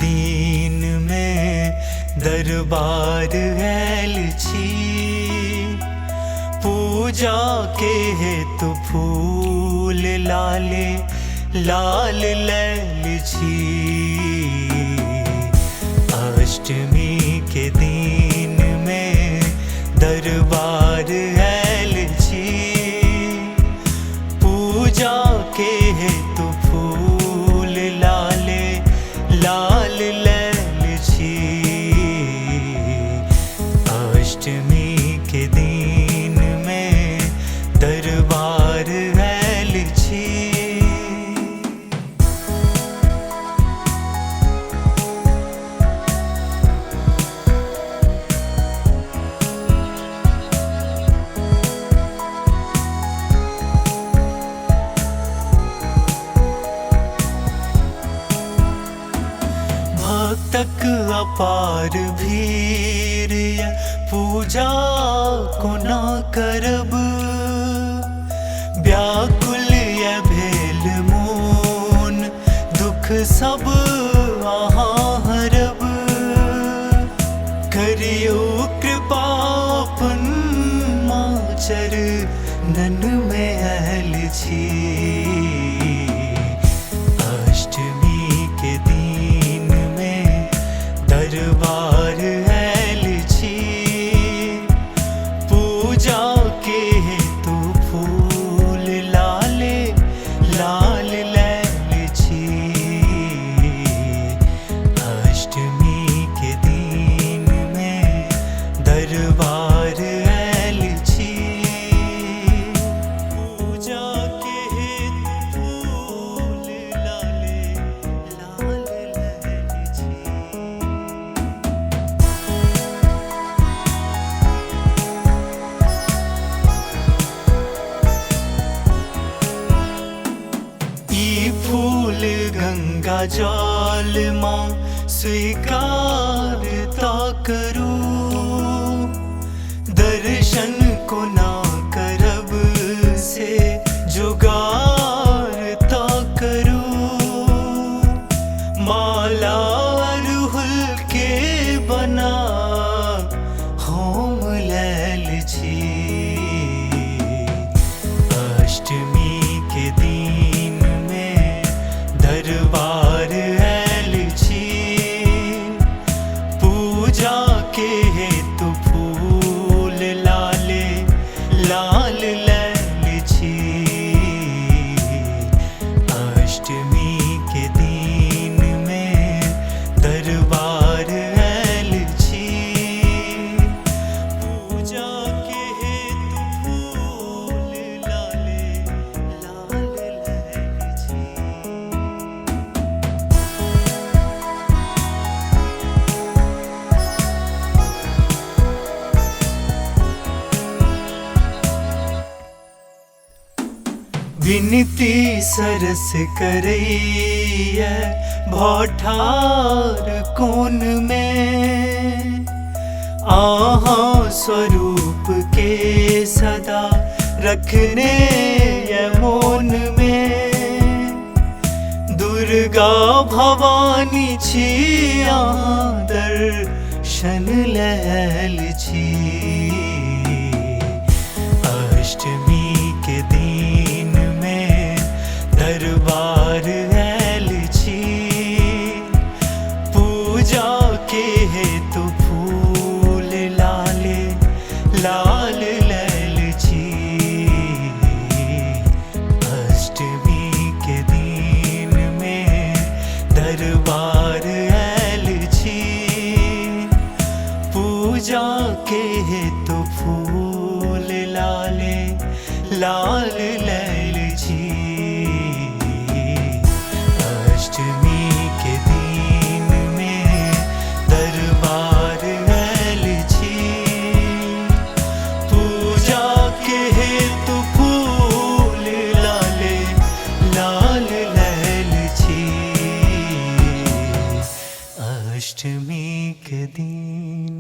दिन में दरबार आयल छी। पूजा के हेतु फूल लाले लाल लैल छी। अष्टमी के दिन में दरबार आयल छी। पूजा के हेतु फूल लाले लाल लैल छी। अष्टमी के दिन में दरबार आयल छी। भक्तक अपार भीड़ पूजा कोना करब, व्याकुल ये भेल मोन दुख सब अहाँ हरब। करियो कृपा अपन माँ चरणन में आयल छी। अष्टमी के दिन में दरबार आयल छी। पूजा के हेतु फूल लाले लाल लैल छी। अष्टमी के दिन में दरबार आयल छी। पूजा के हेतु फूल लाले लाल लैल छी। ई फूल गंगा जल माँ स्वीकार ता करू, दर्शन कोना करब से जुगार ता करू। माला अरहुल के बना होम लैल छी। अष्टमी के दिन में दरबार आयल छी। पूजा के हेतु फूल लाले लाल लैल छी। अष्टमी के दिन में दरबार आयल छी। पूजा के हेतु फूल लाले लाल लैल छी। विनती सरस करैया भौठार कोन में, आहाँ स्वरूप के सदा रखने ये मोन में। दुर्गा भवानी छी अहाँ दर्शन लैल छी। अष्टमी के दिन में दरबार आयल छी। पूजा के हेतु फूल लाले लाल लैल छी। अष्टमी के दिन में दरबार आयल छी। पूजा के हेतु फूल लाले लाल लैल छी। अष्टमी के दिन में दरबार आयल छी। पूजा के हेतु फूल लाले लाल लैल छी। अष्टमी के दिन